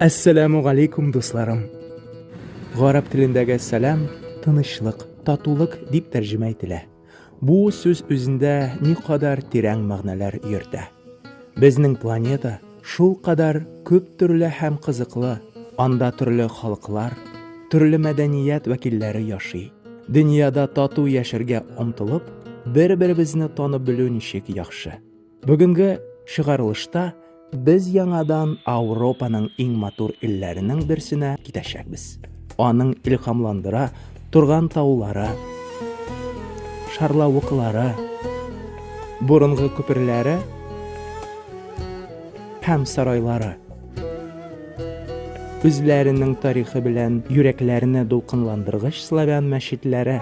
Әссәләмү галәйкүм, дусларым! Гарәп телендәге сәлам тынычлык, татулык дип тәрҗемә ителә. Бу сүз үзендә никадәр тирән мәгънәләр йөртә. Безнең планета шулкадәр күп төрле һәм кызыклы, анда төрле халыклар, төрле мәдәният вәкилләре яши. Дөньяда тату яшәргә омтылып, бер-беребезне танып белү ничек яхшы. Бүгенге чыгарылышта без яңадан Ауропаның иң матур илләренең берсенә китәчәкбез. Аның илһамландыра торган таулары, шарлавыклары, борынгы күперләре һәм сарайлары үзләренең тарихы белән йөрәкләрне дулкынландыргыч славян мәчетләре.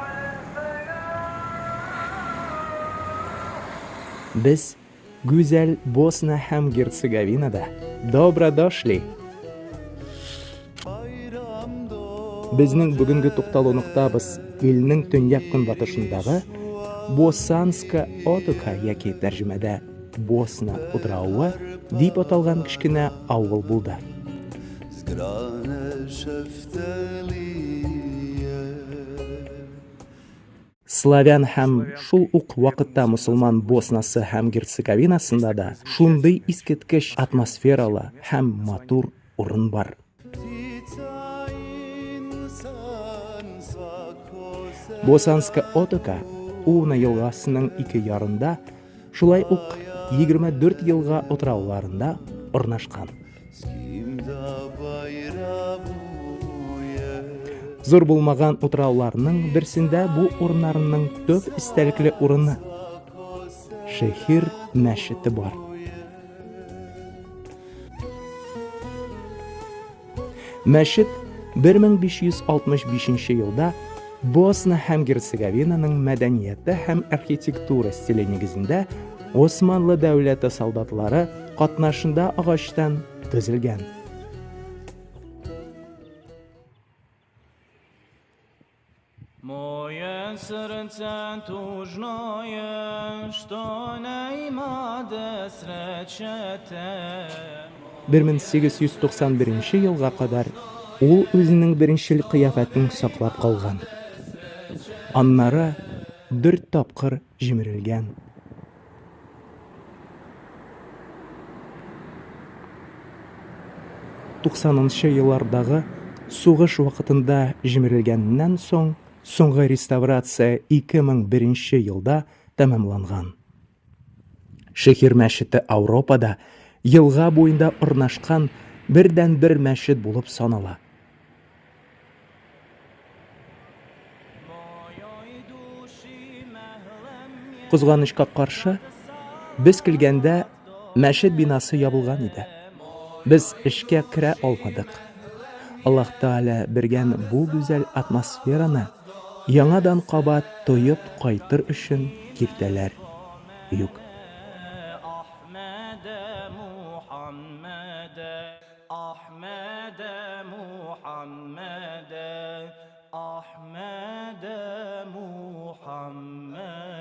Без гүзәл Босна һәм Герцеговинада. Добродошли! Безнең бүгенге тукталу ноктабыз илнең төньяк-көнбатышындагы Босанска Отока яки тәрҗемәдә Босна утравы дип аталган кечкенә авыл булды. Славян һәм шул ук вакытта мосылман Боснасы һәм Герцеговинасында да шундый искиткеч атмосфералы һәм матур урын бар. Босанска Отока Уна елгасының ике ярында, шулай ук 24 елга утрауларында урнашкан. Зур булмаган утрауларның берсендә бу урыннарның төп истәлекле урыны Шехир мәчете бар. Мәчет 1565 елда Босна һәм Герцеговинаның мәдәнияте һәм архитектура стиле нигезендә Османлы дәүләте солдатлары катнашында агачтан төзелгән. Moje srce tužno je što ne imade sreće te. 1891 елга кадәр ул үзенең беренчел кыяфәтен саклап калган. Аннары дүрт тапкыр җимерелгән. Туксанынчы еллардагы сугыш вакытында җимерелгәннән соң, соңгы реставрация 2001 елда тәмамланган. Шехир мәчете Ауропада елга буенда урнашкан бердәнбер мәчет булып санала. Кызганычка каршы, без килгәндә мәчет бинасы ябылган иде. Без эшкә керә алмадык. Аллаһ Тәгалә биргән бу гүзәл атмосфераны яңадан кабат тоеп кайтыр өчен киртәләр юк. Ahmede Muhammede Ahmede Muhammede.